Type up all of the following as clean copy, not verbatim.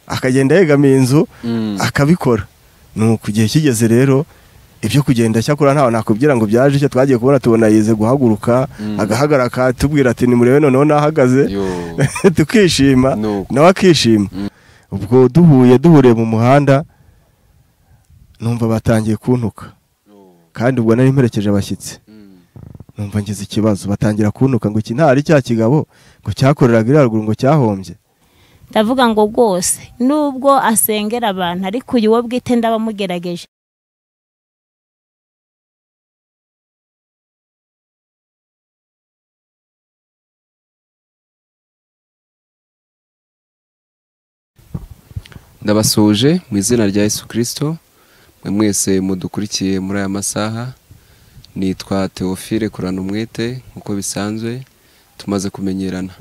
Akagenda yegamiye inzu akabikora. Nuko igihe kigeze rero ibyo kugenda cyakora ntawe nakubwira ngo byaje icyo twagiye kubona tubona yize guhaguruka, agahagarara tubwira ati nimurebe noneho nahagaze, tukishima nawe akishima. Ubwo duhuriye mu muhanda numva batangiye kuntuka, kandi ubwo nari mperekeje abashyitsi, numva ngize ikibazo. Batangira kuntuka ngo iki ntari cya kigabo ngo cyakoreraga iri haruguru ngo cyahombye. Ndavuga ngo rwose nubwo asengera abantu ariko uyu wo bwite ndabamugerageje. Ndabasuje mu izina rya Yesu Kristo, mwe mwese mudukurikiye muri aya masaha. Nitwa Theophile Kuranumwete, nkuko bisanzwe tumaze kumenyerana.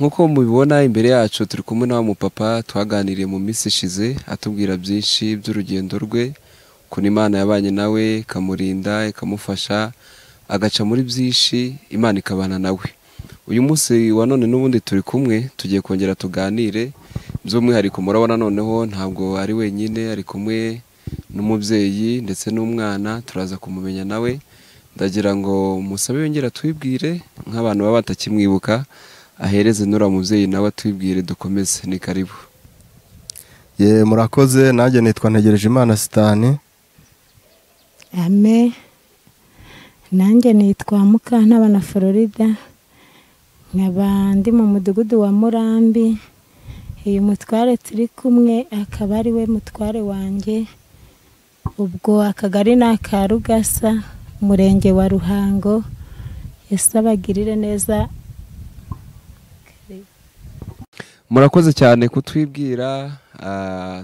Nkuko mubibona imbere yacu turi kumwe na mupapa twaganiriye mu minsi ishize, atubwira byinshi by'urugendo rwe, ukuntu Imana yabanye nawe ikamurinda ikamufasha agaca muri byinshi, Imana ikabana nawe. Uyu munsi wa none n'ubundi turi kumwe, tugiye kongera tuganire by'umwihariko. Murabona noneho ntabwo ari wenyine, ari kumwe n'umubyeyi ndetse n'umwana, turaza kumumenya nawe. Ndagira ngo musabe yongera twibwire nk'abantu baba batakimwibuka, ahereze nura mubyeyi nawe atwibwire dukomeze. Ni karibu. Ye, murakoze. Nanjye nitwa Ntegereje Imana Sitani. Amen. Nanjye nitwa Mukantabana Florida, nkaba ndi mu mudugudu wa Murambi. Uyu mutware turi kumwe akaba ari we mutware wanjye. Ubwo akagari ni aka Rugasa, umurenge wa Ruhango. Yesu abagirire neza. Murakoze cyane kutwibwira,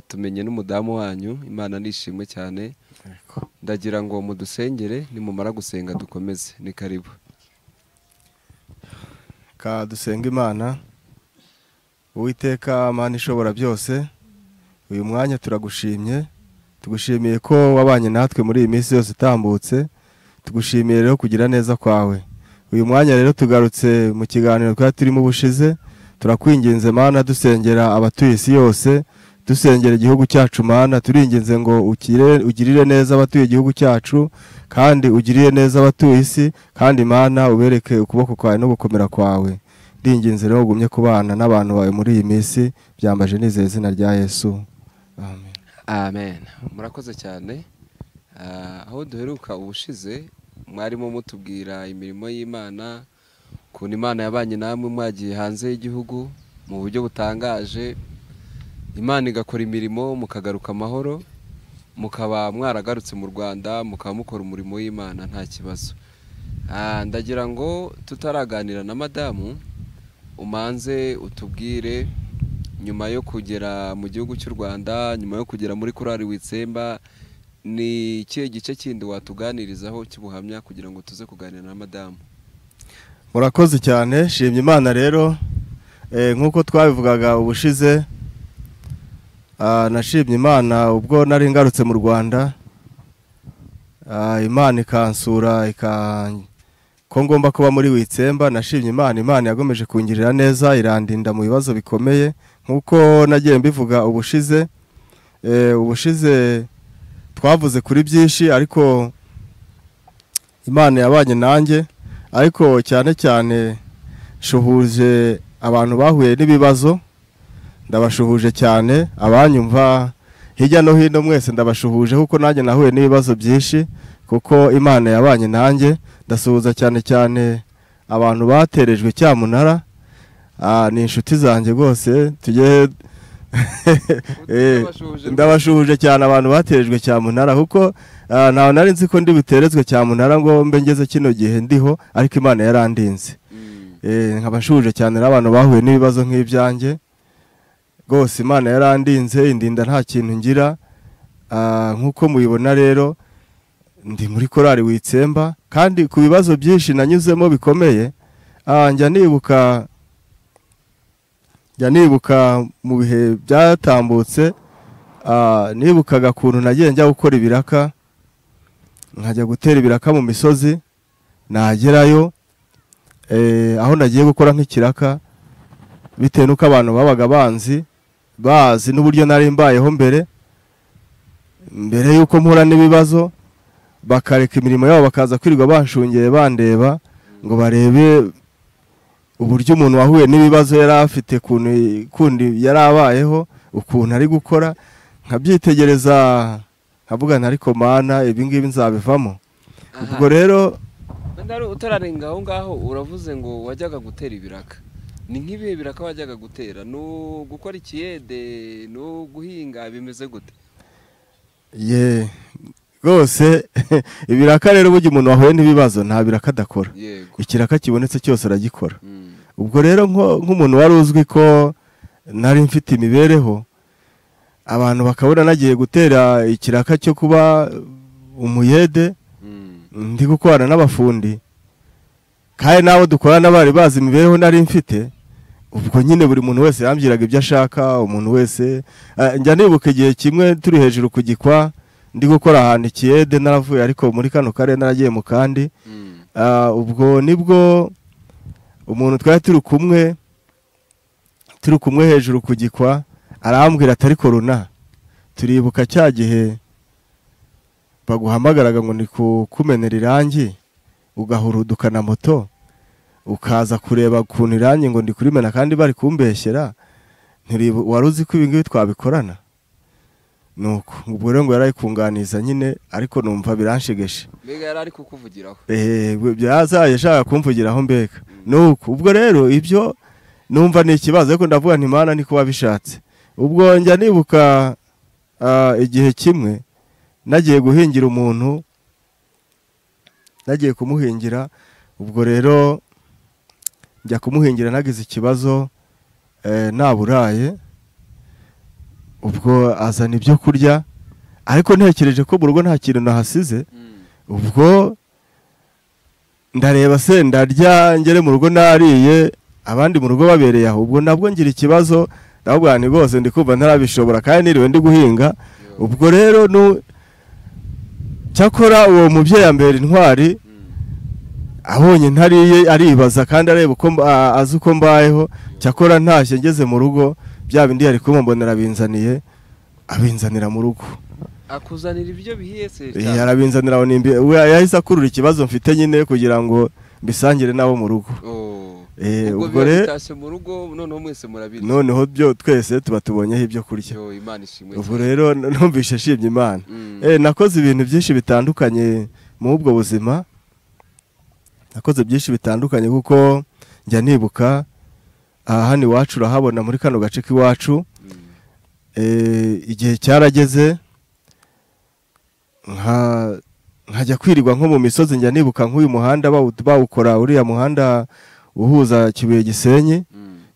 tumenye n'umudamu wanyu. Imana nishimwe cyane. Ndagira ngo mudusengere, nimumara gusenga dukomeze. Ni karibu. Ka dusenga Imana. Uwiteka Mana ishobora byose, uyu mwanya turagushimye, tugushimiye ko wabanye natwe muri iyi minsi yose itambutse, tugushimiye rero kugira neza kwawe. Uyu mwanya rero tugarutse mu kiganiro twari turimo ubushize, turakwinginze Mana, dusengera abatuye isi yose, dusengera igihugu cyacu Mana, turinginze ngo ugirire neza abatuye igihugu cyacu, kandi ugirire neza abatuye isi, kandi Mana ubereke ukuboko kwawe no gukomera kwawe. Ndinginze rero ugumye kubana n'abantu bawe muri iyi minsi, byambaje nizeye izina rya Yesu. Amen. Amen. Murakoze cyane. Aho duheruka ubushize mwarimo mutubwira imirimo y'Imana, ukuntu Imana yabanye namwe mwagiye hanze y'igihugu mu buryo butangaje, Imana igakora imirimo mukagaruka amahoro, mukaba mwaragarutse mu Rwanda, mukaba mukora umurimo w'Imana nta kibazo. Ndagira ngo tutaraganira na madamu, umanze utubwire nyuma yo kugera mu gihugu cy'u Rwanda, nyuma yo kugera muri korali Witsemba, ni ikihe gice kindi watuganirizaho cy'ubuhamya kugira ngo tuze kuganira na madamu? Murakoze cyane. Shimye Imana rero, nkuko twabivugaga ubushize, nashimye Imana ubwo nari ngarutse mu Rwanda, Imana ikansura ko ngomba kuba muri Witsemba. Nashimye Imana, Imana yagomeje kungirira neza, irandinda mu bibazo bikomeye nkuko nagiye mbivuga ubushize. Ubushize twavuze kuri byinshi, ariko Imana yabanye nanjye, ariko cyane cyane shuhuje abantu bahuye n'ibibazo, ndabashuhuje cyane abanyumva hirya no hino mwese ndabashuhuje, kuko nanjye nahuye n'ibibazo byinshi, kuko Imana yabanye nanjye. Ndasuhuza cyane cyane abantu baterejwe cyamunara, ni inshuti zanjye rwose, tujye ndabashuhuje cyane abantu baterejwe cyamunara, kuko ntawe nari nzi ko ndi buterezwe cyamunara ngo mbe ngeze kino gihe ndiho, ariko Imana yarandinze. Nkabashuhuje cyane n'abantu bahuye n'ibibazo nk'ibyanjye rwose, Imana yarandinze indinda nta kintu ngira. Nkuko mubibona rero ndi muri korali Witsemba, kandi ku bibazo byinshi nanyuzemo bikomeye, njya nibuka mu bihe byatambutse, nibukaga kuntu nagiye njya gukora ibiraka, nkajya gutera ibiraka mu misozi, nagerayo aho nagiye gukora nk'ikiraka, bitewe nuko abantu babaga banzi bazi n'uburyo nari mbayeho mbere yuko mpura n'ibibazo, bakareka imirimo yabo bakaza kwirirwa banshungeye bandeba ngo barebe uburyo umuntu wahuye n'ibibazo yari afite kundi yari abayeho, ukuntu ari gukora. Nkabyitegereza nkavuga nti ariko Mana ibi ngibi nzabivamo. Ubwo rero utararenga aho ngaho uravuze ngo wajyaga gutera ibiraka, ni nk'ibihe biraka wajyaga gutera? No gukora ikiyede no guhinga bimeze gute? Ye rwose ibiraka rero burya umuntu wahuye n'ibibazo nta biraka adakora, ikiraka kibonetse cyose aragikora. Ubwo rero nk'umuntu wari uzwi ko nari mfite imibereho, abantu bakabona nagiye gutera ikiraka cyo kuba umuyede, ndi gukorana n'abafundi kandi nabo dukorana bari bazi imibereho nari mfite. Ubwo nyine buri muntu wese yambwiraga ibyo ashaka, umuntu wese. Njya nibuka igihe kimwe turi hejuru ku gikwa ndi gukora ahantu ikiyede, naravuye ariko muri kano karere naragiye mu kandi. Ubwo nibwo umuntu twari turi kumwe hejuru ku gikwa arambwira atari korona, turibuka cya gihe baguhamagaraga ngo ni kukumenera irangi ugahuruduka na moto ukaza kureba ukuntu irangi ngo ndi kurimena kandi bari kumbeshyera, wari uzi ko ibi ngibi twabikorana? Nuko ubwo rero ngo yarayikunganiza nyine, ariko numva biranshegeshe. Mbega yari ari kukuvugiraho? Byazaye ashaka kumvugiraho mbega. Nuko ubwo rero ibyo numva ni ikibazo, ariko ndavuga nti Mana niko wabishatse. Ubwo njya nibuka igihe kimwe nagiye guhingira umuntu, nagiye kumuhingira. Ubwo rero njya kumuhingira nagize ikibazo, naburaye. Ubwo azana ibyo kurya, ariko ntekereje ko mu rugo nta kintu nahasize. Ubwo ndareba se ndarya ngere mu rugo nariye, abandi mu rugo babereye aho. Ubwo nabwo ngira ikibazo, ndavuga nti rwose ndi kumva ntarabishobora kandi niriwe ndi guhinga. Ubwo rero cyakora uwo mubyeyi ambera intwari, abonye ntariye aribaza kandi areba uko azi uko mbayeho. Cyakora ntashye ngeze mu rugo bya bindi yari kumbonera abinzaniye, abinzanira mu rugo. Akuzanira ibyo bihiye se? Arabinzanira aho nimbi, yahise akurura ikibazo mfite nyine kugira ngo mbisangire nabo mu rugo. Ubwo rero mu rugo noneho mwese murabirya, noneho byo twese tuba tubonyeho ibyo kurya. Ubwo rero numvishe nshimye Imana. Nakoze ibintu byinshi bitandukanye mu ubwo buzima, nakoze byinshi bitandukanye kuko njya nibuka hano iwacu urahabona muri kano gace k'iwacu. Igihe cyarageze nkajya kwirirwa nko mu misozi. Njya nibuka nk'uyu muhanda bawukora, uriya muhanda uhuza Kibuye Gisenyi,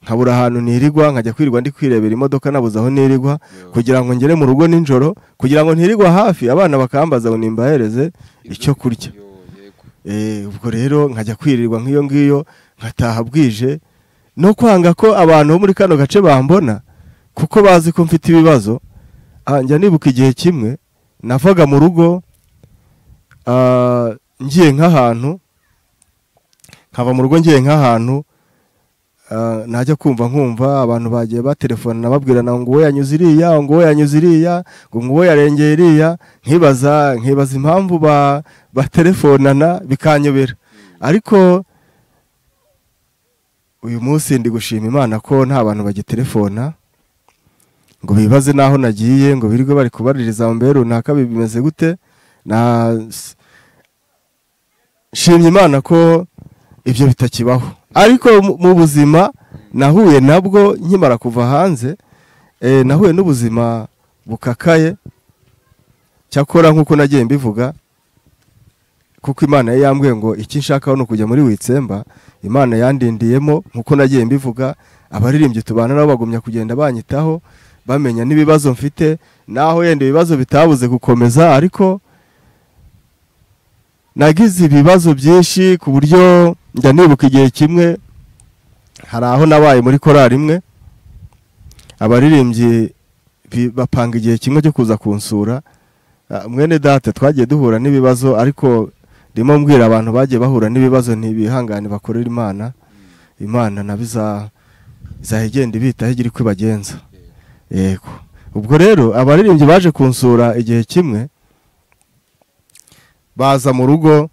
nkabura ahantu nirirwa, nkajya kwirirwa ndi kwirebera imodoka nabuze aho nirirwa kugira ngo ngere mu rugo nijoro, kugira ngo ntirirwa hafi abana bakambaza ngo nimbahereze icyo kurya. Ubwo rero nkajya kwirirwa nk'iyo ngiyo, nkataha bwije, no kwanga ko abantu bo muri kano gace bambona kuko bazi ko mfite ibibazo. Njya nibuka igihe kimwe navaga mu rugo ngiye nk'ahantu, nkava mu rugo ngiye nk'ahantu, najya kumva nkumva abantu bagiye batelefona babwirana ngo uwo yanyuze iriya, ngo uwo yanyuze iriya, ngo uwo yarengeye iriya. Nkibaza impamvu batelefonana bikanyobera. Ariko uyu munsi ndi gushima Imana ko nta bantu bagitelefona ngo bibaze naho nagiye, ngo birirwe bari kubaririza mbere runaka bimeze gute. Na shimye Imana ko ibyo bitakibaho. Ariko mu buzima nahuye nabwo nkimara kuva hanze, nahuye n'ubuzima bukakaye. Cyakora nkuko nagiye mbivuga, kuko Imana yambwiye ngo iki nshaka no kujya muri Witsemba, Imana yandindiyemo nkuko nagiye mbivuga. Abaririmbyi tubana nabo bagumya kugenda banyitaho, bamenya n'ibibazo mfite, naho yenda ibibazo bitabuze gukomeza, ariko nagize ibibazo byinshi ku buryo njya nibuka igihe kimwe hari aho nabaye muri korali imwe, abaririmbyi bapanga igihe kimwe cyo kuza kunsura. Mwene data twagiye duhura n'ibibazo, ariko ndimo mbwira abantu bagiye bahura n'ibibazo ntibihangane bakorera Imana. Imana nabiza izahegenda ibitaho igira uko ibagenza. Yego, ubwo rero abaririmbyi baje kunsura igihe kimwe, baza mu rugo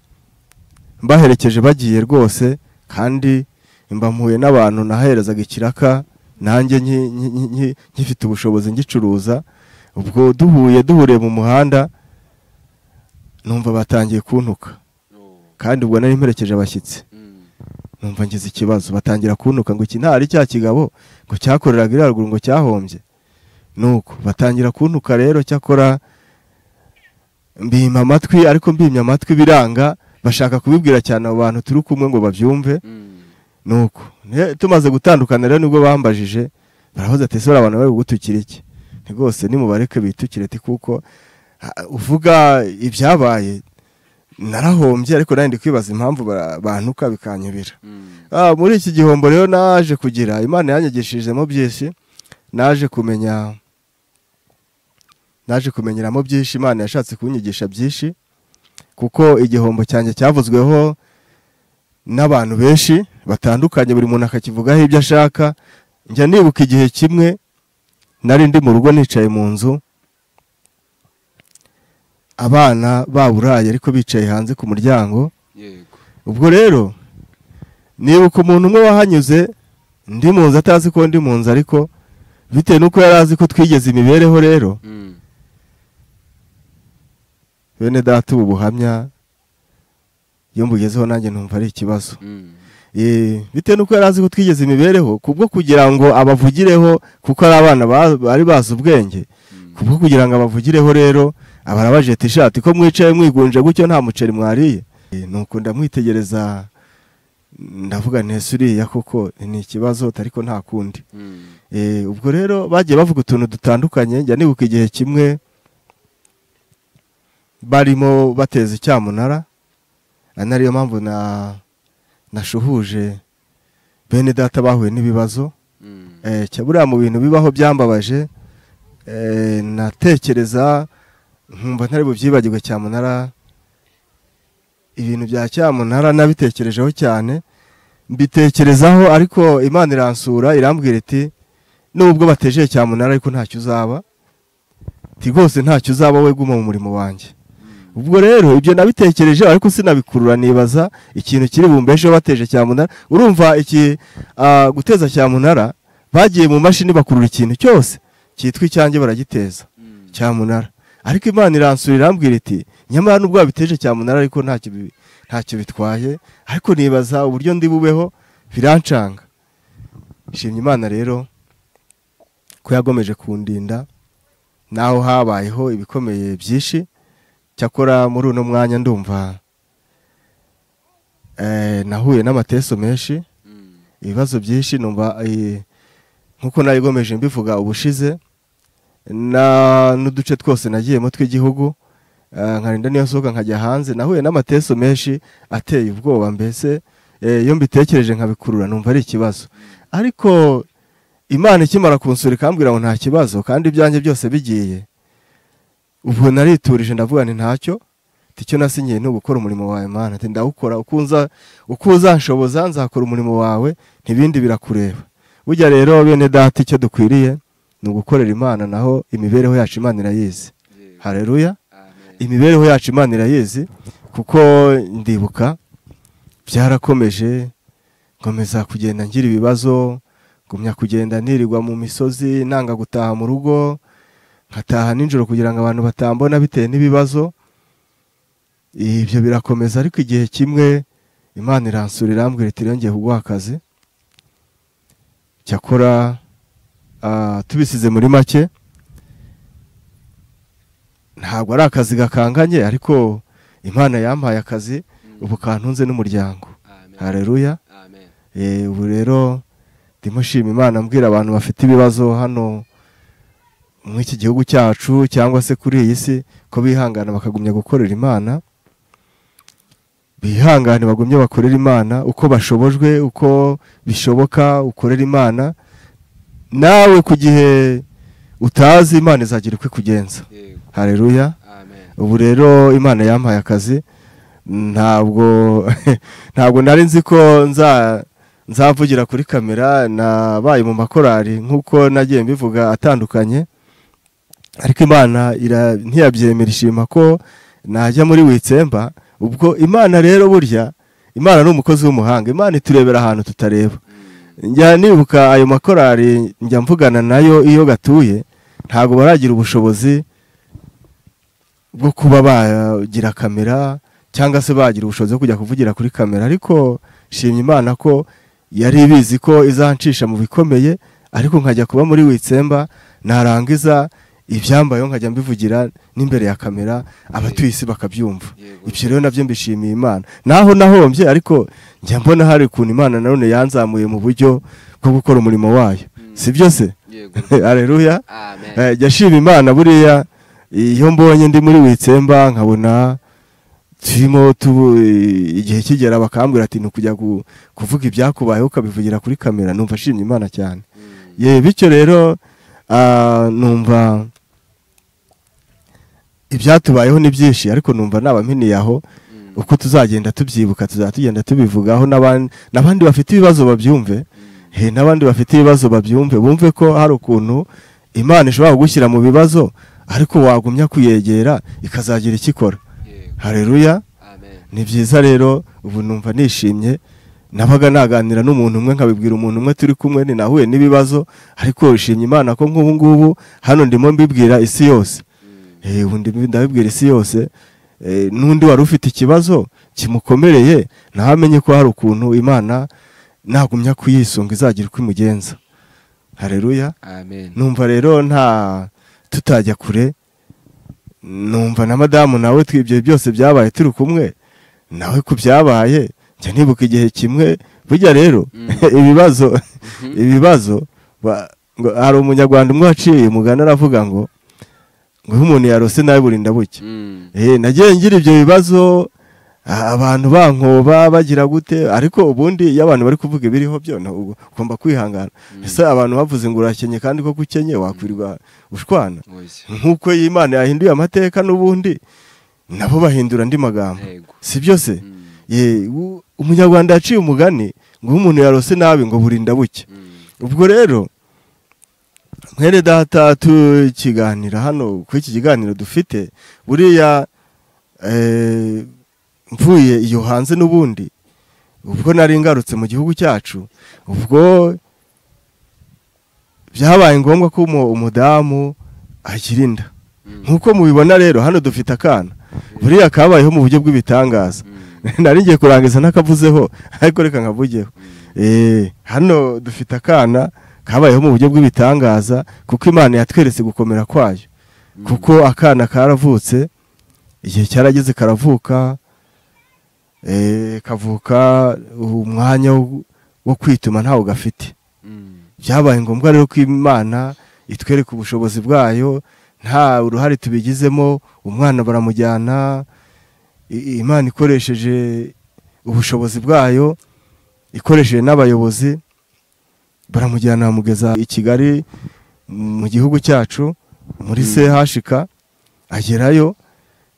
mbaherekeje bagiye rwose, kandi mba mpuye n'abantu naherezaga ikiraka nanjye nkifite ubushobozi ngicuruza. Ubwo duhuriye mu muhanda numva batangiye kuntuka, kandi ubwo nari mperekeje abashyitsi, numva ngize ikibazo. Batangira kuntuka ngo iki ntari cya kigabo ngo cyakoreraga iriya ruguru ngo cyahombye. Nuko batangira kuntuka rero, cyakora mbima amatwi, ariko mbimye amatwi biranga, bashaka kubibwira cyane abo bantu turi kumwe ngo babyumve. Nuko tumaze gutandukana rero nibwo bambajije, barahoze ati ese abantu bari kugutukira iki? Nti rwose nimubareke bitukire, ati kuko uvuga ibyabaye narahombye, ariko nari ndi kwibaza impamvu bantuka bikanyubira. Muri iki gihombo rero naje kugira Imana yanyigishijemo byinshi, naje kumenyeramo byinshi. Imana yashatse kunyigisha byinshi, kuko igihombo cyanjye cyavuzweho n'abantu benshi batandukanye, buri muntu akakivugaho ibyo ashaka. Njya nibuka igihe kimwe nari ndi mu rugo nicaye mu nzu, abana baburaye ariko bicaye hanze ku muryango. Ubwo rero nibuka umuntu umwe wahanyuze ndi mu nzu atazi ko ndi mu nzu, ariko bitewe nuko yari azi ko twigeze imibereho rero. Bene data, ubu buhamya iyo mbugezeho nanjye numva ari ikibazo. Bitewe nuko yari azi ko twigeze imibereho, kubwo kugira ngo abavugireho, kuko ari abana bari bazi ubwenge, kubwo kugira ngo abavugireho rero abarabaje t-shirt ko mwicaye mwigunje gutyo nta muceri mwariye. Nuko ndamwitegereza ndavuga nti ese uriya koko ni ikibazo, ariko nta kundi. Ubwo rero bagiye bavuga utuntu dutandukanye. Njya nibuka igihe kimwe barimo bateza icyamunara, anariyo mpamvu nashuhuje bene data bahuye n'ibibazo. Buriya mu bintu bibaho byambabaje, natekereza nkumva ntari bubyibagirwe cyamunara. Ibintu bya cyamunara nabitekerejeho cyane, mbitekerezaho, ariko Imana iransura irambwira iti nubwo bateje cyamunara ariko ntacyo uzaba, ati rwose ntacyo uzaba, we guma mu murimo wanjye. Ubwo rero ibyo nabitekereje ariko sinabikurura, nibaza ikintu kiri bumbeshe bateje cyamunara. Urumva iki guteza cyamunara, bagiye mu mashini bakurura ikintu cyose cyitwa icyanjye baragiteza cyamunara. Ariko Imana iransura irambwira iti nyamara nubwo babiteje cyamunara ariko ntacyo bitwaye. Ariko nibaza uburyo ndi bubeho birancanga. Shimye Imana rero ko yagomeje kundinda naho habayeho ibikomeye byinshi. Cyakora muri uno mwanya ndumva nahuye n'amateso menshi, ibibazo byinshi. Numva nkuko nayigomeje mbivuga ubushize, n'uduce twose nagiyemo tw'igihugu, nkarinda niyo nsohoka nkajya hanze, nahuye n'amateso menshi ateye ubwoba. Mbese iyo mbitekereje nkabikurura numva ari ikibazo. Ariko Imana ikimara kunsura ikambwira ngo nta kibazo kandi ibyanjye byose bigiye, ubwo nariturije ndavuga nti ntacyo, icyo nasinyiye ni ugukora umurimo wawe Mana, ati ndawukora uko uzanshoboza nzakora umurimo wawe, ntibindi birakureba. Burya rero bene data, icyo dukwiriye ni ugukorera Imana, naho imibereho yacu Imana irayizi. Haleluya. Imibereho yacu Imana irayizi, kuko ndibuka byarakomeje, nkomeza kugenda ngira ibibazo, ngumya kugenda nirirwa mu misozi nanga gutaha mu rugo, nkataha nijoro kugira ngo abantu batambona bitewe n'ibibazo. Ibyo birakomeza, ariko igihe kimwe Imana iransura irambwira iti yongeye kuguha akazi. Cyakora tubisize muri make, ntabwo ari akazi gakanganye, ariko Imana yampaye akazi ubu kantunze n'umuryango. Haleluya. Ubu rero ndimo shima Imana, mbwira abantu bafite ibibazo hano muri iki gihugu cyacu cyangwa se kuri iyi si ko bihangana bakagumya gukorera Imana, bihangane bagumye bakorera Imana uko bashobojwe, uko bishoboka ukorera Imana. Nawe ku gihe utazi Imana izagira uko ikugenza. Haleluya. Ubu rero Imana yampaye akazi, ntabwo nari nzi ko nzavugira kuri kamera, nabaye mu makorari nk'uko nagiye mbivuga atandukanye, ariko Imana ntiyabyemera, ishima ko najya muri Witsemba. Ubwo Imana rero burya Imana ni umukozi w'umuhanga, Imana iturebera ahantu tutareba. Njya nibuka ayo makorari njya mvugana nayo iyo gatuye, ntago baragira ubushobozi bwo kuba bagira kamera cyangwa se bagira ubushobozi bwo kujya kuvugira kuri kamera, ariko shimye Imana ko yari ibizi ko izancisha mu bikomeye, ariko nkajya kuba muri Witsemba, narangiza ibyambayeho nkajya mbivugira n'imbere ya kamera, abatuye isi bakabyumva. Ibyo rero nabyo mbishimiye Imana. Naho nahombye, ariko njya mbona hari ukuntu Imana nanone yanzamuye mu buryo bwo gukora umurimo wayo. Si byo se? Haleluya. Amen. Jya shima Imana buriya iyo mbonye ndi muri Witsemba nkabona turimo igihe kigera bakambwira ati nukujya kuvuga ibyakubayeho ukabivugira kuri kamera, numva shimye Imana cyane. Ye bityo rero numva ibyatubayeho ni byinshi, ariko numva naba mpiniye aho, uko tuzagenda tubyibuka tuzatugenda tubivugaho, n'abandi bafite ibibazo babyumve, n'abandi bafite ibibazo babyumve, bumve ko hari ukuntu Imana ishobora kugushyira mu bibazo ariko wagumya kuyegera ikazagira ikikora. Haleluya. Amen. Ni byiza rero, ubu numva nishimye. Nabaga naganira n'umuntu umwe nkabibwira umuntu umwe turi kumwe, ni nahuye n'ibibazo, ariko shimye Imana ko nk'ubu ngubu hano ndimo mbibwira isi yose. Ubu ndabibwira isi yose, n'undi wari ufite ikibazo kimukomereye ntamenye ko hari ukuntu Imana nagumya kuyisunga izagira uko imugenza. Haleluya. Amen. Numva rero nta tutajya kure, numva na madamu nawe twibyo byose byabaye turi kumwe nawe ku byabaye. Njya nibuka igihe kimwe burya rero ibibazo hari umunyarwanda umwe waciye umugani aravuga ngo umuntu yarose nawe burinda bucya. Nagiye ngira ibyo bibazo, abantu bankoba bagira gute, ariko ubundi iyo abantu bari kuvuga ibiriho byo ugomba kwihangana. Ese abantu bavuze ngo urakenye kandi ko kukenye wakwirwa ushwana? Nkuko Imana yahinduye amateka n'ubundi nabo bahindura andi magambo. Si byo se? Umunyarwanda yaciye umugani ngo umuntu yarose nabi ngo burinda bucya. Ubwo rero mwene data tukiganira hano kuri iki kiganiro dufite, buriya mvuye iyo hanze n'ubundi ubwo nari ngarutse mu gihugu cyacu, ubwo byabaye ngombwa ko umudamu agira inda. Nkuko mubibona rero hano dufite akana buriya kabayeho mu buryo bw'ibitangaza. Nari ngiye kurangiza nakavuzeho, ariko reka nkavugeho. Hano dufite akana kabayeho mu buryo bw'ibitangaza, kuko Imana yatweretse gukomera kwayo. Kuko akana karavutse, igihe cyarageze karavuka, kavuka umwanya wo kwituma ntawo gafite. Byabaye ngombwa rero ko Imana itwereka ubushobozi bwayo, nta uruhare tubigizemo, umwana baramujyana, Imana ikoresheje ubushobozi bwayo, ikoresheje n'abayobozi, baramujyana bamugeza i Kigali mu gihugu cyacu muri CHK, agerayo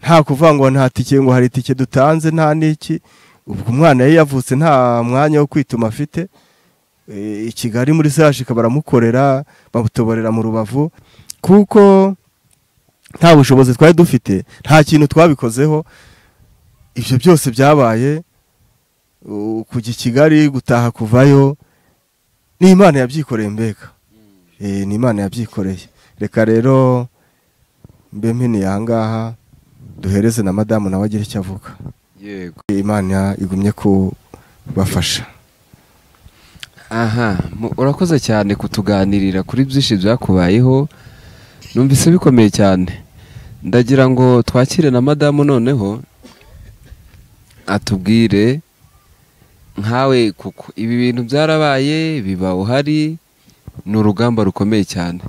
nta kuvuga ngo nta tike, ngo hari tike dutanze nta niki. Ubwo umwana yari yavutse nta mwanya wo kwituma afite, i Kigali muri CHK baramukorera, bamutoborera mu rubavu, kuko nta bushobozi twari dufite, nta kintu twabikozeho. Ibyo byose byabaye kujya i Kigali, gutaha kuvayo, ni Imana yabyikoreye mbega. Ni Imana yabyikoreye. Reka rero mbe mpiniye aha ngaha duhereze na madamu nawe agira icyo avuga. Yego. Imana igumye kubafasha. Aha, urakoze cyane kutuganirira kuri byinshi byakubayeho, numvise bikomeye cyane. Ndagira ngo twakire na madamu noneho atubwire nkawe, kuko ibi bintu byarabaye biba uhari, ni urugamba rukomeye cyane.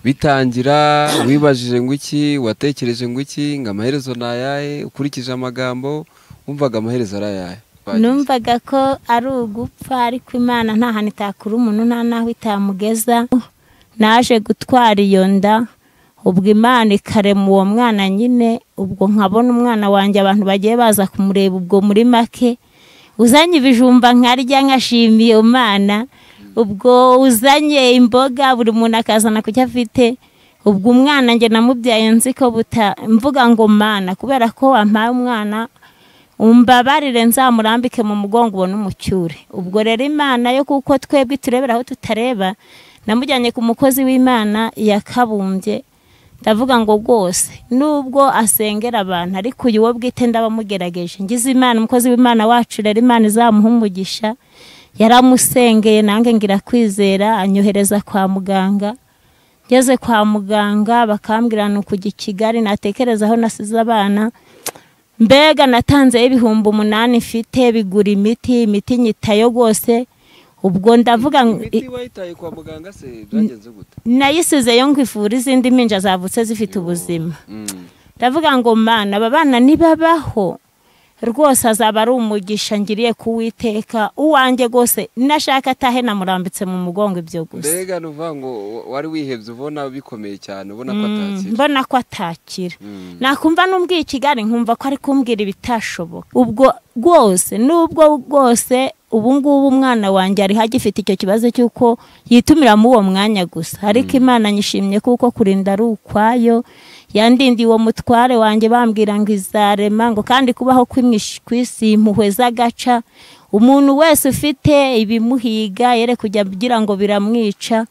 Bitangira wibajije ngo iki, watekereje ngo iki, ngo amaherezo nayahe, ukurikije amagambo wumvaga amaherezo arayahe? Numvaga ko ari ugupfa, ariko Imana nta hantu itakura umuntu, nta naho itamugeza. Naje gutwara iyo nda, ubwo Imana ikarema uwo mwana nyine, ubwo nkabona umwana wanjye abantu bagiye baza kumureba, ubwo muri make Uzanye ibijumba nkarya nkashima iyo Mana. Ubwo uzanye imboga buri muntu akazana kucyo afite. Ubwo umwana njye namubyaye nzi ko mvuga ngo Mana kubera ko wampaye umwana umbabarire nzamurambike mu mugongo ubone umucyure. Ubwo rero Imana yo kuko twebwe turebera aho tutareba, namujyanye ku mukozi w'Imana yakabumbye, ndavuga ngo rwose nubwo asengera abantu ariko uyu wo bwite ndabamugerageje. Ngize Imana umukozi w'Imana wacu rero Imana izamuha umugisha, yaramusengeye nange ngira kwizera, anyohereza kwa muganga. Ngeze kwa muganga bakambwira ni ukujya i Kigali, natekereza aho nasize abana. Mbega natanze 8,000 mfite bigura imiti nyitayo rwose. Ubwo ndavuga imiti wayitaye kwa muganga se byagenze gute? Nayisizeyo ngo ivure izindi mpinja zavutse zifite ubuzima. Ndavuga ngo Mana aba bana nibabaho rwose azaba ari umugisha ngiriye kuwiteka uwanjye rwose, nashaka atahe namurambitse mu mugongo ibyo gusa. Mbega nuvuga ngo wari wihebye ubona bikomeye cyane, ubona ko atakira. Mbona ko atakira. Nakumva numbwiye i Kigali nkumva ko ari kumbwira ibitashoboka. Ubwo rwose nubwo rwose ubu ngubu umwana wanjye ari hagifite icyo kibazo cy'uko yitumira mu uwo mwanya gusa, ariko Imana nyishimye kuko kurinda ari ukwayo. Yandindi uwo mutware wanjye bambwira ngo izarema, ngo kandi kubaho kw'isi impuhwe z'agaca, umuntu wese ufite ibimuhiga yere kujya kugira ngo biramwica.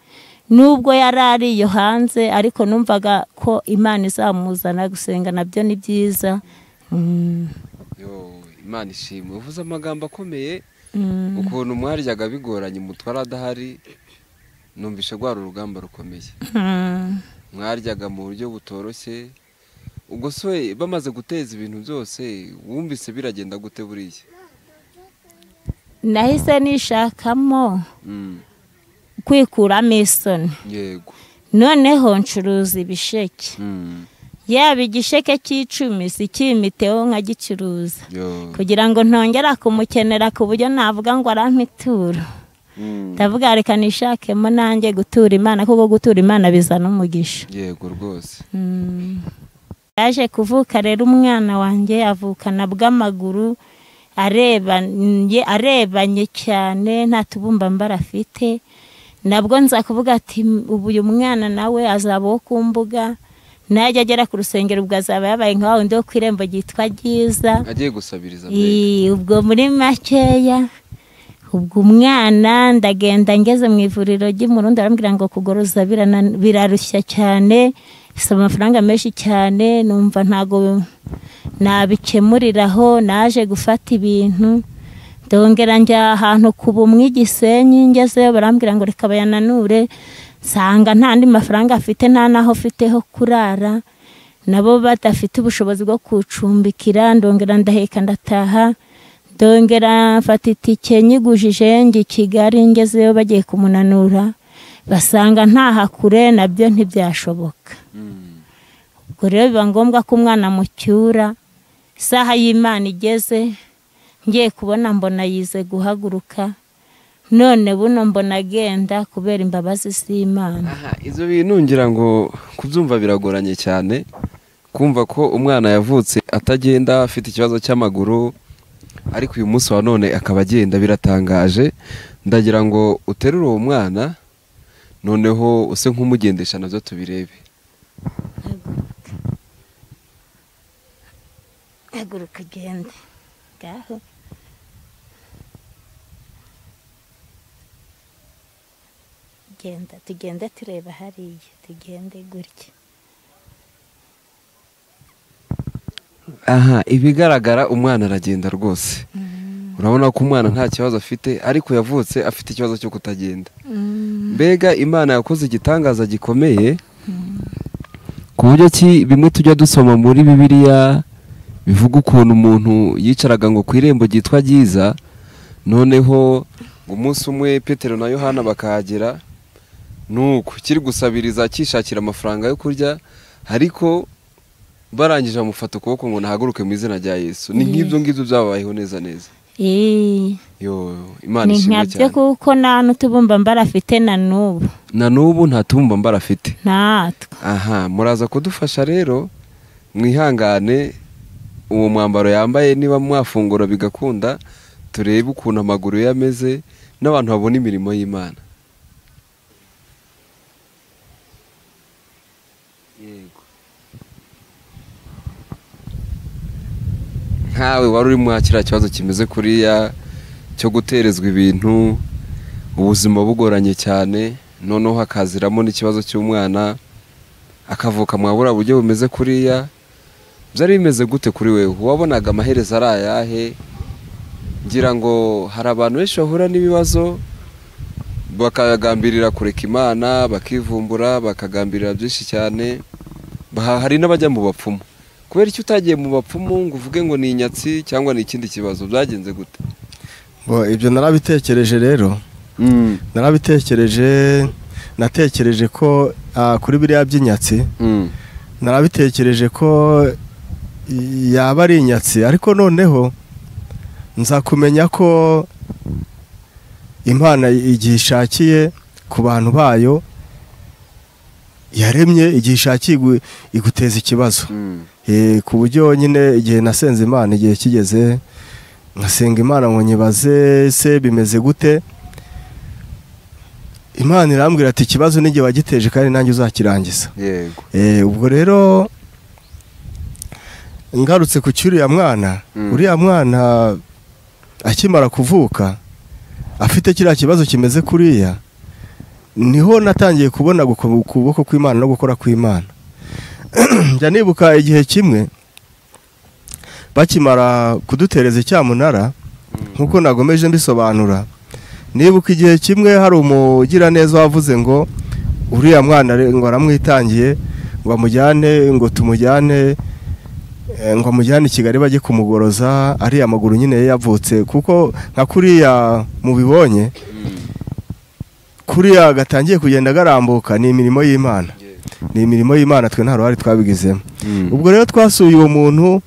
Nubwo yari ari iyo hanze ariko numvaga ko Imana izamuzana gusenga nabyo ni byiza. Yo Imana ishimwe, uvuze amagambo akomeye. Ukuntu mwaryaga bigoranye umutware adahari, numvishe rwari urugamba rukomeye. Mwaryaga mu buryo butoroshye. Ubwo se bamaze guteza ibintu byose wumvise biragenda gute buriya? Nahise nishakamo kwikuramo isoni. Yego. Noneho ncuruza ibisheke. Yaba igisheke cy'icumi sikimiteho nkagicuruza kugira ngo ntongera kumukenera ku buryo navuga ngo arampitura. Ndavuga reka nishakemo nanjye gutura Imana kuko gutura Imana bizana umugisha. Yego rwose. Yaje kuvuka rero umwana wanjye avukana bw'amaguru arebanye cyane, nta tubumba mbara afite. Nabwo nza kuvuga ati ubu uyu mwana nawe azaba wo ku mbuga, najya agera ku rusengero ubwo azaba yabaye nka wundi wo ku irembo ryitwa Ryiza agiye gusabiriza. Ubwo muri makeya ubwo umwana ndagenda ngeze mu ivuriro ry'Imurundi arambwira ngo kugoroza birarushya cyane, bisaba amafaranga menshi cyane, numva ntago nabikemuriraho. Naje gufata ibintu ndongera njya ahantu ku bumwe Gisenyi, ngezeyo barambwira ngo reka bayananure, nsanga nta andi mafaranga afite, nta naho afite ho kurara, nabo badafite ubushobozi bwo kucumbikira. Ndongera ndaheka ndataha, ndongera mfata itike nyigujije njya i Kigali, ngezeyo bagiye kumunanura basanga ntaha kure, nabyo ntibyashoboka. Ubwo rero biba ngombwa ko umwana mucyura. Isaha y'Imana igeze ngiye kubona mbona yize guhaguruka, none buno mbona agenda kubera imbabazi z'Imana. Izo bintu ngira ngo kubyumva biragoranye cyane, kumva ko umwana yavutse atagenda afite ikibazo cy'amaguru, ariko uyu munsi wa none akaba agenda, biratangaje. Ndagira ngo uterure uwo mwana noneho use nk'umugendesha nabyo tubirebe. Haguruka ugende ngaho. Genda tugende tureba hariya, tugende gutya. Aha ibigaragara umwana aragenda rwose. Urabona ko umwana nta kibazo afite, ariko yavutse afite ikibazo cyo kutagenda. Mbega Imana yakoze igitangaza gikomeye ku buryo ki bimwe tujya dusoma muri Bibiliya bivuga ukuntu umuntu yicaraga ngo ku irembo ryitwa Ryiza, noneho umunsi umwe Petero na Yohana bakahagera, nuko kiri gusabiriza cyishakira amafaranga yo kurya, ariko barangije amufata ukuboko ngo nahaguruke mu izina rya Yesu. Ni nk'ibyo ngibyo byabayeho neza neza. Yo Imana ishimwe cyane. Kuko nta n'utubumba mbara afite na n'ubu. Na n'ubu nta tubumba mbara afite. Natwe. Aha muraza kudufasha rero mwihangane, uwo mwambaro yambaye niba mwafungura bigakunda Turebe ukuntu amaguru ye ameze n'abantu babona imirimo y'Imana. Yego. Nkawe wari uri mu kiriya kibazo kimeze kuriya cyo guterezwa ibintu, ubuzima bugoranye cyane, noneho hakaziramo n'ikibazo cy'umwana akavuka mwabura buryo bumeze kuriya, byari bimeze gute kuri wewe? Wabonaga amaherezo ari ayahe? Ngira ngo hari abantu benshi bahura n'ibibazo bakagambirira kureka Imana, bakivumbura, bakagambirira byinshi cyane, hari n'abajya mu bapfumu. Kubera icyo utagiye mu bapfumu ngo uvuge ngo ni inyatsi cyangwa ni ikindi kibazo, byagenze gute? Bo ibyo narabitekereje rero. Narabitekereje, natekereje ko kuri biriya by'inyatsi, narabitekereje ko yaba ari inyatsi, ariko noneho nza kumenya ko Imana igihe ishakiye ku bantu bayo yaremye, igihe ishakiye iguteza ikibazo. Ku buryo nyine igihe nasenze Imana, igihe kigeze nkasenga Imana ngo nyibaze se bimeze gute, Imana irambwira ati ikibazo n'igihe wagiteje kandi nanjye uzakirangiza. Yego. Ubwo rero ngarutse ku cyuriya mwana, uriya mwana akimara kuvuka afite kiriya kibazo kimeze kuriya, niho natangiye kubona ukuboko kw'Imana no gukora kw'Imana. Njya nibuka igihe kimwe bakimara kudutereza icyamunara, nkuko nagomeje mbisobanura, nibuka igihe kimwe hari umugira neza wavuze ngo uriya mwana ngo aramwitangiye, ngo amujyane, ngo tumujyane, ngo amujyane i Kigali bajye kumugoroza ariya maguru nyine ye yavutse, kuko nka kuriya mubibonye kuriya gatangiye kugenda garambuka ni imirimo y'Imana. Ni imirimo y'Imana, twe nta ruhare twabigizemo. Ubwo rero twasuye uwo muntu,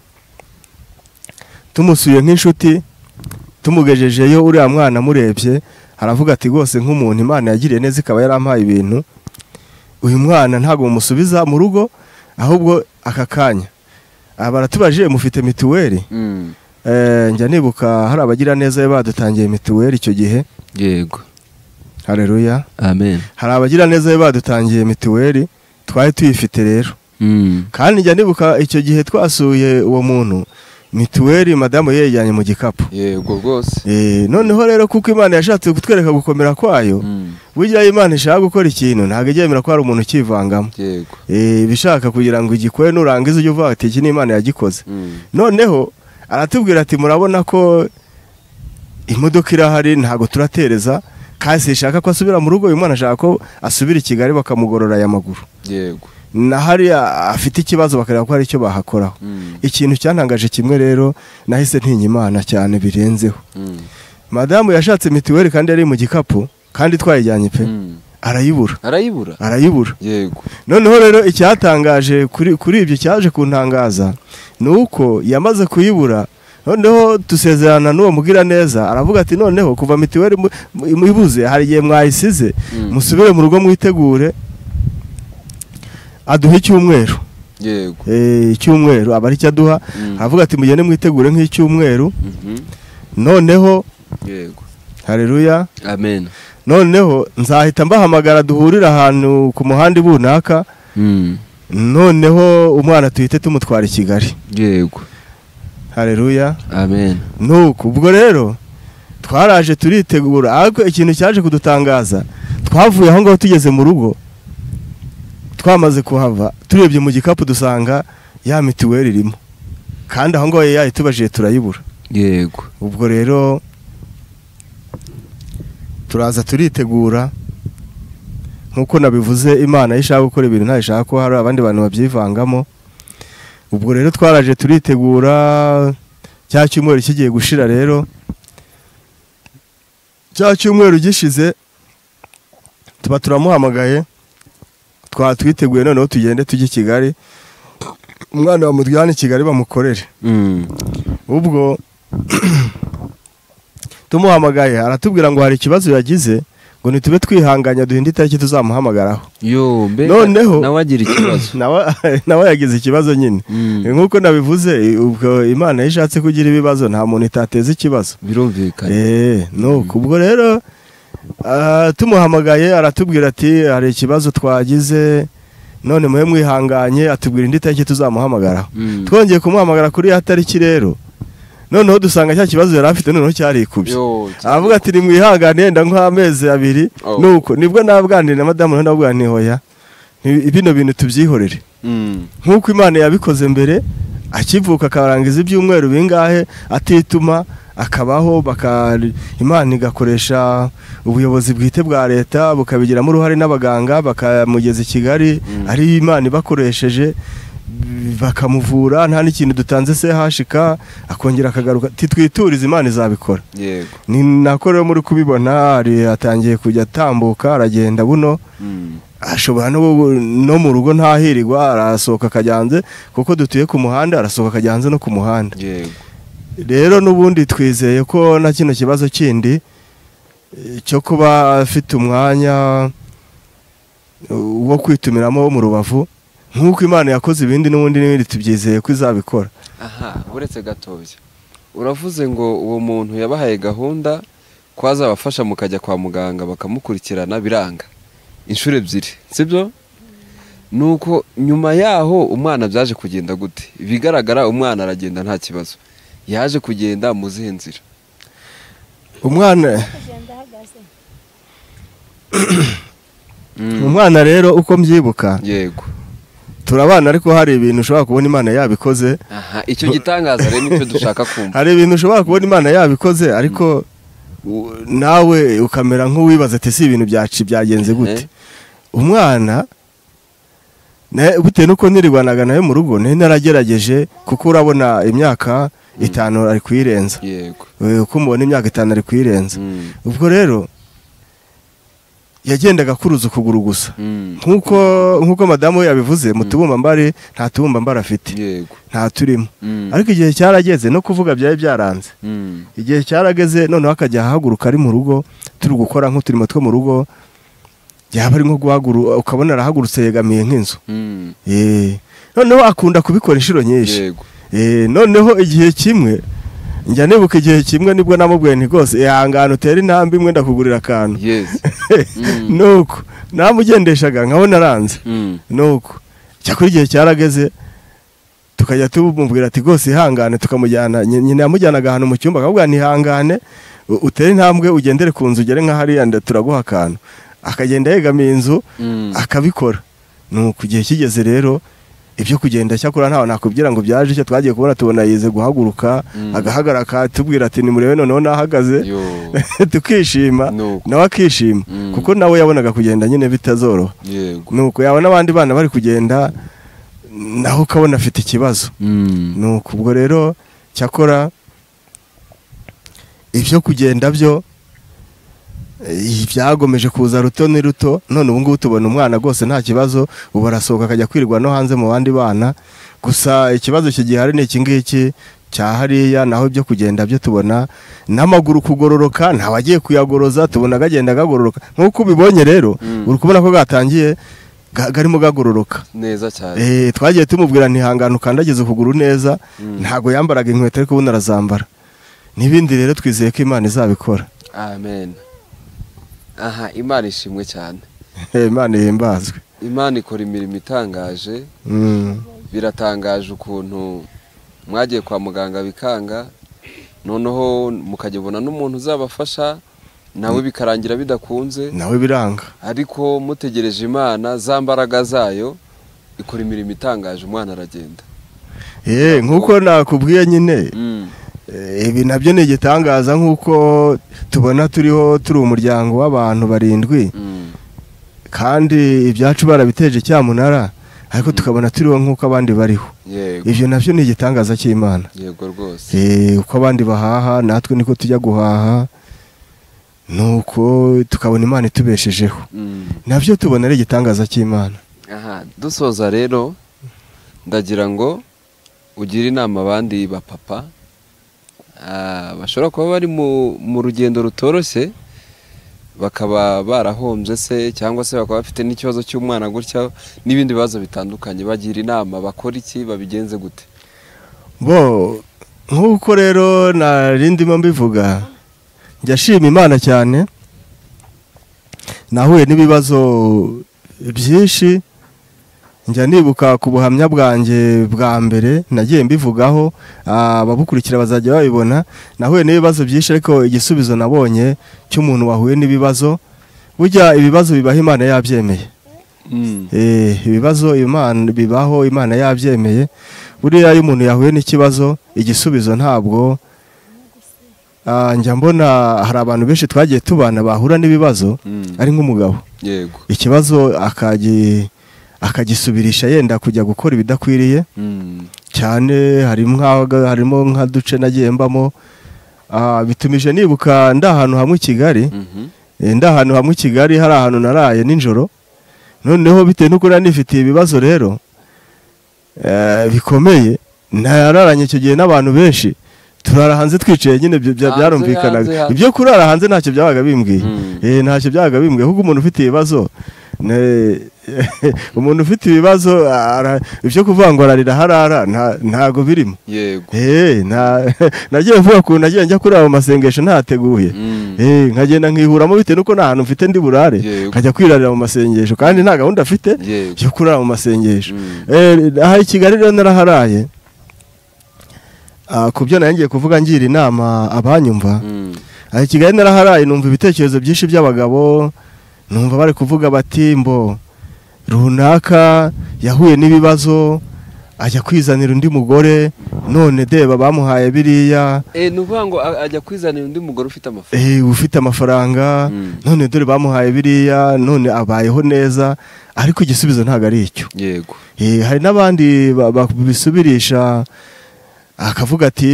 tumusuye nk'inshuti, tumugejejeyo uriya mwana murebye aravuga ati rwose nk'umuntu Imana yagiriye neza ikaba yarampaye ibintu, uyu mwana ntago mumusubiza mu rugo, ahubwo aka kanya baratubajije mufite mituweli. Njya nibuka hari abagira neza badutangiye mituweli icyo gihe. Yego. Haleluya. Amen. Hari abagira neza badutangiye mituweli, twari tuyifite rero. Kandi njya nibuka icyo gihe twasuye uwo muntu, mituweli madamu yejyanye mu gikapu. Yego rwose. Noneho rero kuko Imana yashatse kutwereka gukomera kwayo, burya Imana ishaka gukora ikintu ntabwo ijyemera ko hari umuntu ukivangamo. Yego. Ibishaka kugira ngo igikore nurangiza ujye uvuga ati iki ni Imana yagikoze. Noneho aratubwira ati murabona ko imodoka irahari ntabwo turatereza, kandi ishaka ko asubira mu rugo, uyu mwana ashaka ko asubira i Kigali bakamugorora aya maguru. Yego. Na hariya afite ikibazo bakareba ko hari icyo bahakoraho. Ikintu cyantangaje kimwe rero, nahise ntinya Imana cyane birenzeho. Madamu yashatse mituweli kandi yari mu gikapu, kandi twayijyanye pe. Arayibura. Arayibura. Arayibura. Yego. Noneho rero icyatangaje kuri ibyo cyaje kuntangaza nuko yamaze kuyibura, noneho dusezerana n'uwo mugira neza, aravuga ati noneho kuva mituweli ibuze hari igihe mwayisize, musubire mu rugo mwitegure. Aduha icyumweru. Yego. Icyumweru aba ari cyo aduha, aravuga ati mugende mwitegure nk'icyumweru. Noneho yego. Haleluya. Amen. Noneho nzahita mbahamagara duhurira ahantu ku muhanda bunaka. Noneho umwana tuhite tumutwara i Kigali. Yego. Haleluya. Amen. Nuko ubwo rero twaraje turitegura, ariko ikintu cyaje kudutangaza, twavuye aho ngaho tugeze mu rugo, twamaze kuhava turebye mu gikapu dusanga ya mituweli irimo, kandi aho ngaho yayitubajije turayibura. Yego. Ubwo rero turaza turitegura, nkuko nabivuze Imana ishaka gukora ibintu ntayishaka ko hari abandi bantu babyivangamo. Ubwo rero twaraje turitegura, cya cyumweru kigiye gushira rero, cya cyumweru gishize tuba turamuhamagaye, twatwiteguye noneho tugende tujye i Kigali, umwana bamujyane i Kigali bamukorere. Ubwo tumuhamagaye aratubwira ngo hari ikibazo yagize, ngo nitube twihanganya duhinde itariki tuzamuhamagaraho. Yo, mbega Noneho nawe agira ikibazo. Nawe yagize ikibazo nyine. Nk'uko nabivuze, ubwo Imana ishatse kugira ibibazo nta muntu itateza ikibazo. Birumvikana. Nuko ubwo rero tumuhamagaye aratubwira ati hari ikibazo twagize none muhe mwihanganye, atubwira indi tariki tuzamuhamagaraho. Twongeye kumuhamagara kuri ya tariki rero, noneho dusanga cya kibazo yari afite noneho cyarikubye. Avuga ati nimwihangane yenda nk'amezi abiri. Nuko nibwo nabwanire na madamu, noneho ndabwira nti hoya bino bintu tubyihorere. Nk'uko Imana yabikoze mbere, akivuka akarangiza ibyumweru bingahe atituma akabaho, Imana igakoresha ubuyobozi bwite bwa leta bukabigiramo uruhare n'abaganga bakamugeza i Kigali, ari Imana ibakoresheje bakamuvura nta n'ikintu dutanze CHK, akongera akagaruka. Titwiturize Imana izabikora. Yego. Ni nako rero muri kubibona atangiye kujya atambuka aragenda buno, ashobora no mu rugo ntahirirwa, arasohoka akajya hanze kuko dutuye ku muhanda, arasohoka akajya hanze no ku muhanda. Yego. Rero n'ubundi twizeye ko na kino kibazo kindi cyo kuba afite umwanya wo kwitumiramo mu rubavu, nk'uko Imana yakoze ibindi n'ubundi n'ibindi tubyizeye ko izabikora. Aha, uretse gatoya uravuze ngo uwo muntu yabahaye gahunda ko azabafasha mukajya kwa muganga bakamukurikirana, biranga inshuro ebyiri, sibyo? Nuko nyuma yaho umwana byaje kugenda gute? Bigaragara umwana aragenda nta kibazo, yaje kugenda mu zihe nzira? Umwana rero uko mbyibuka, yego turabana, ariko hari ibintu ushobora kubona Imana yabikoze. Aha, icyo gitangaza rero nicyo dushaka kumva. Hari ibintu ushobora kubona Imana yabikoze ariko nawe ukamera nk'uwibaza ati si ibintu byaci byagenze gute. Umwana bitewe nuko nirirwanaga nawe mu rugo, naragerageje kuko urabona imyaka 5 ari kuyirenza. Yego. Uko mubona imyaka 5 ari kuyirenza. Ubwo rero yagendaga kuruza ukuguru gusa. Nkuko madamu yabivuze, mu tubumba mbari nta tubumba mbari afite. Yego. Nta turimo. Ariko igihe cyarageze no kuvuga byari byaranze. Igihe cyarageze noneho akajya ahaguruka ari mu rugo, turi gukora nk'uturimo two mu rugo, yaba ari nko guhaguruka ukabona arahagurutse yegamiye nk'inzu. Noneho akunda kubikora inshuro nyinshi. Yego. Noneho igihe kimwe njya nibuka igihe kimwe nibwo namubwiye nti rwose ihangane utere intambwe imwe ndakugurira akantu. Yes. Nuko namugendeshaga nkabona aranze. Nuko cyakora igihe cyarageze tukajya tumubwira ati rwose ihangane, tukamujyana, nyina yamujyanaga ahantu mu cyumba akabwira nti ihangane utere intambwe ugendere ku nzu ugere nka hariya turaguha akantu, akagenda yegamiye inzu akabikora. Nuko igihe kigeze rero ibyo kugenda cyakora ntawe nakubwira ngo byaje icyo twagiye kubona tubona yize guhaguruka, agahagarara tubwira ati nimurebe noneho nahagaze, tukishima nawe akishima, kuko nawe yabonaga kugenda nyine bitazoroha. Nuko yabona abandi bana bari kugenda naho ukabona afite ikibazo. Nuko ubwo rero cyakora ibyo kugenda byo byagomeje kuza ruto ni ruto, none ubu ngubu tubona umwana rwose nta kibazo, ubu arasohoka akajya kwirirwa no hanze mu bandi bana. Gusa ikibazo kigihari ni iki ngiki cya hariya, naho ibyo kugenda byo tubona n'amaguru kugororoka ntawagiye kuyagoroza, tubona gagenda gagororoka. Nk'uko ubibonye rero uri kubona ko gatangiye garimo gagororoka neza cyane. Twagiye tumubwira ntihangane ukandagize ukuguru neza, ntago yambaraga inkweto ariko ubundi arazambara. N'ibindi rero twizeye ko Imana izabikora. Amen. Aha, Imana ishimwe cyane. Imana ihimbazwe. Imana ikora imirimo itangaje. Biratangaje ukuntu mwagiye kwa muganga bikanga, noneho mukajya n'umuntu uzabafasha nawe bikarangira bidakunze, nawe biranga, ariko mutegereje Imana za mbaraga zayo ikora imirimo itangaje, umwana aragenda. Nkuko nakubwiye nyine, ibi nabyo ni igitangaza. Nkuko tubona turiho turi umuryango w'abantu 7, kandi ibyacu barabiteje cyamunara, ariko tukabona turiho nkuko abandi bariho. Ibyo nabyo ni igitangaza cy'Imana. Yego rwose. Uko abandi bahaha natwe niko tujya guhaha, nuko tukabona Imana itubeshejeho. Nabyo tubona ari igitangaza cy'Imana. Aha, dusoza rero ndagira ngo ugire inama abandi ba papa bashobora kuba bari mu rugendo rutoroshye, bakaba barahombye se cyangwa se bakaba bafite n'ikibazo cy'umwana gutya n'ibindi bibazo bitandukanye, bagira inama bakora iki, babigenze gute? Bo nk'uko rero narindimo mbivuga, njya shima Imana cyane, nahuye n'ibibazo byinshi. Njya nibuka ku buhamya bwanjye bwa mbere nagiye mbivugaho, ababukurikira bazajya babibona. Nahuye n'ibibazo byinshi, ariko igisubizo nabonye cy'umuntu wahuye n'ibibazo, burya ibibazo bibaho Imana yabyemeye. Ibibazo Imana bibaho Imana yabyemeye. Buriya iyo umuntu yahuye n'ikibazo, igisubizo ntabwo njya mbona hari abantu benshi twagiye tubana bahura n'ibibazo ari nk'umugabo. Yego. Ikibazo akagisubirisha yenda kujya gukora ibidakwiriye cyane. Harimo nka duce nagiye mbamo, bitumije nibuka ndahantu hamwe i Kigali, ndahantu hamwe i Kigali hari ahantu naraye nijoro. Noneho bitewe nuko nari nifitiye ibibazo rero bikomeye, nararanye icyo gihe n'abantu benshi, turara hanze twicaye nyine, byarumvikanaga. Ibyo kurara hanze ntacyo byabaga bimbwiye, ntacyo byabaga bimbwiye, kuko umuntu ufite ibibazo, umuntu ufite ibibazo ibyo kuvuga ngo ararira harara ntago birimo. Yego. Nagiye mvuga ukuntu nagiye njya kurara mu masengesho ntateguye, nkagenda nkihuramo bitewe nuko nta hantu mfite ndi burare, nkajya kwirarira mu masengesho kandi nta gahunda afite yo kurara mu masengesho. Aha i Kigali rero naraharaye. Ku byo nagiye kuvuga ngira inama abanyumva, aha i Kigali naraharaye, numva ibitekerezo byinshi by'abagabo, numva bari kuvuga bati mbo runaka yahuye n'ibibazo ajya kwizanira undi mugore, none deba bamuhaye biriya. Nuvuga ngo ajya kwizanira undi mugore ufite amafaranga, ufite amafaranga, none dore bamuhaye biriya, none abayeho neza. Ariko igisubizo ntago ari icyo. Yego. Hari n'abandi babisubirisha akavuga ati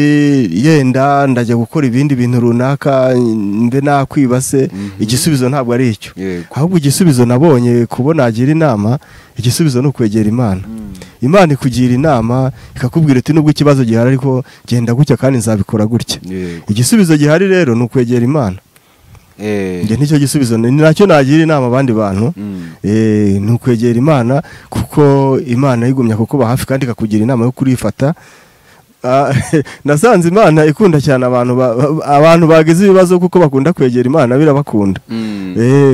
yenda ndajya gukora ibindi bintu runaka mbe nakwibase. Igisubizo ntabwo ari icyo. Ahubwo igisubizo nabonye kubona agira inama, igisubizo ni ukwegera Imana. Imana ikugira inama ikakubwira iti nubwo ikibazo gihari ariko genda gutya kandi nzabikora gutya. Igisubizo gihari rero ni ukwegera Imana. Nge nicyo gisubizo ni nacyo nagira inama abandi bantu, ni ukwegera Imana, kuko Imana yigumya kukuba hafi kandi ikakugira inama yo kurifata. Nasanze Imana ikunda cyane abantu bagize ibibazo, kuko bakunda kwegera Imana, birabakunda.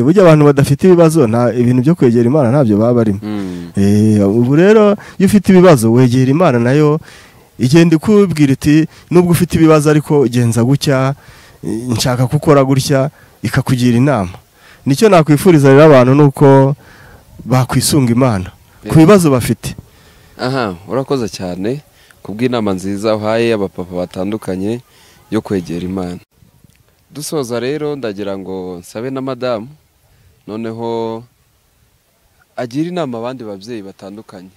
Burya abantu badafite ibibazo nta ibintu byo kwegera Imana ntabyo baba barimo. Ubu rero iyo ufite ibibazo wegera Imana, nayo igenda ikubwira iti nubwo ufite ibibazo ariko genza gutya, nshaka gukora gutya, ikakugira inama. Nicyo nakwifuriza rero abantu nuko bakwisunga Imana ku bibazo bafite. Aha, urakoze cyane kubw'inama nziza uhaye abapapa batandukanye yo kwegera Imana. Dusoza rero ndagira ngo nsabe na madamu noneho agira inama abandi babyeyi batandukanye.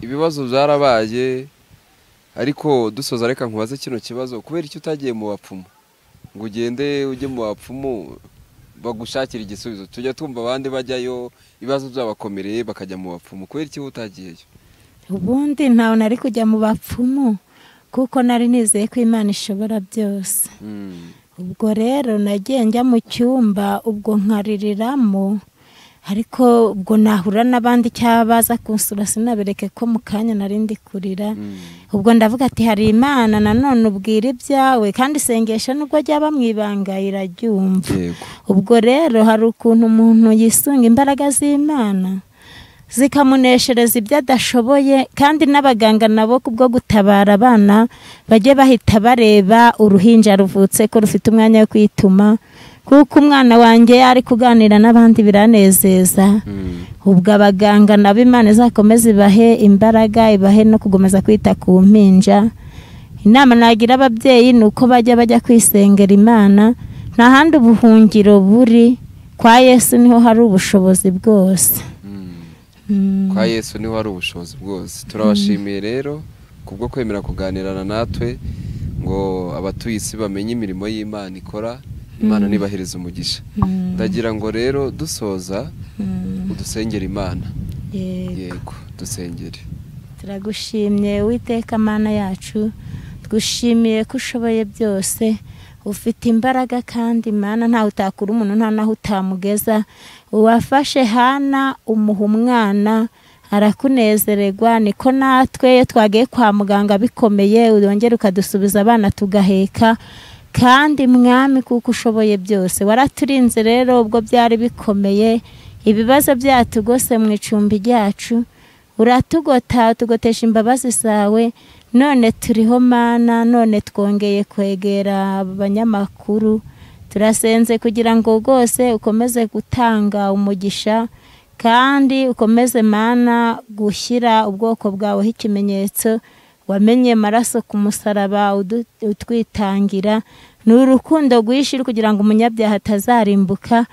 Ibibazo byarabaye, ariko dusoza reka nkubaze kino kibazo: kubera icyo utagiye mu bapfumu ngo ugende ujye mu bapfumu bagushakira igisubizo? Tujya tumva abandi bajyayo ibibazo byabakomereye bakajya mu bapfumu, kubera icyo utagiyeyo? Ubundi ntawe nari kujya mu bapfumu kuko nari nizeye ko Imana ishobora byose. Ubwo rero nagiye njya mu cyumba ubwo nkaririramo, ariko ubwo nahura n'abandi cyabaza kunsura sinabereke ko mu kanya nari ndi kurira. Ubwo ndavuga ati hari Imana nanone ubwira ibyawe, kandi isengesho nubwo ryaba mwibanga iraryumva. Ubwo rero hari ukuntu umuntu yisunga imbaraga z'Imana zikamuneshereza ibyo adashoboye, kandi n'abaganga nabo kubwo gutabara abana bajye bahita bareba uruhinja ruvutse ko rufite umwanya wo kwituma, kuko umwana wanjye ari kuganira n'abandi biranezeza. Ubwo abaganga nabo Imana izakomeze ibahe imbaraga, ibahe no kugomeza kwita ku mpinja. Inama nagira ababyeyi ni uko bajya bajya kwisengera Imana, nta handi ubuhungiro buri, kwa Yesu niho hari ubushobozi bwose. Kwa Yesu niho hari ubushobozi bwose. Turabashimiye rero kubwo kwemera kuganirana natwe ngo abatuye isi bamenye imirimo y'Imana ikora. Imana nibahereza umugisha. Ndagira ngo rero dusoza udusengere Imana. Yego, dusengere. Turagushimye Uwiteka Mana yacu, tugushimiye ko ushoboye byose. Ufite imbaraga kandi Mana ntawe utakura umuntu, nta naho utamugeza. Uwafashe Hana umuha umwana arakunezererwa, niko natwe iyo twagiye kwa muganga bikomeye urongera ukadusubiza abana tugaheka. Kandi Mwami kuko ushoboye byose, waraturinze rero ubwo byari bikomeye, ibibazo byatugose mu icumbi ryacu, uratugota tugotesha imbabazi zawe. None turiho Mana, none twongeye kwegera abanyamakuru, turasenze kugira ngo rwose ukomeze gutanga umugisha, kandi ukomeze Mana gushyira ubwoko bwawe ikimenyetso. Wamenye amaraso ku musaraba utwitangira, ni urukundo rwinshi kugira ngo umunyabyaha atazarimbuka,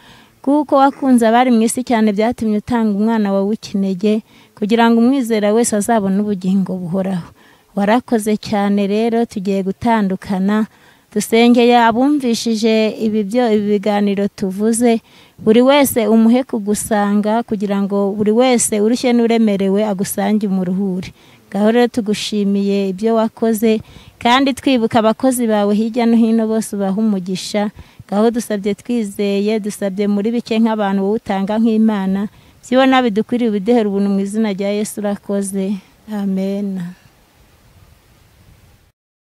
kuko wakunze abari mu isi cyane byatumye utanga umwana wawe w'ikinege kugira ngo umwizera wese azabone ubugingo buhoraho. Warakoze cyane rero, tugiye gutandukana, dusengeye abumvishije ibi biganiro tuvuze, buri wese umuhe kugusanga kugira ngo buri wese urushye n'uremerewe agusange umuruhure. Ngaho rero tugushimiye ibyo wakoze, kandi twibuka abakozi bawe hirya no hino bose ubaha umugisha. Ngaho dusabye twizeye, dusabye muri bike nk'abantu wowe utanga nk'Imana, byibona bidukwiriye ubiduhere ubuntu mu izina rya Yesu. Urakoze, amen.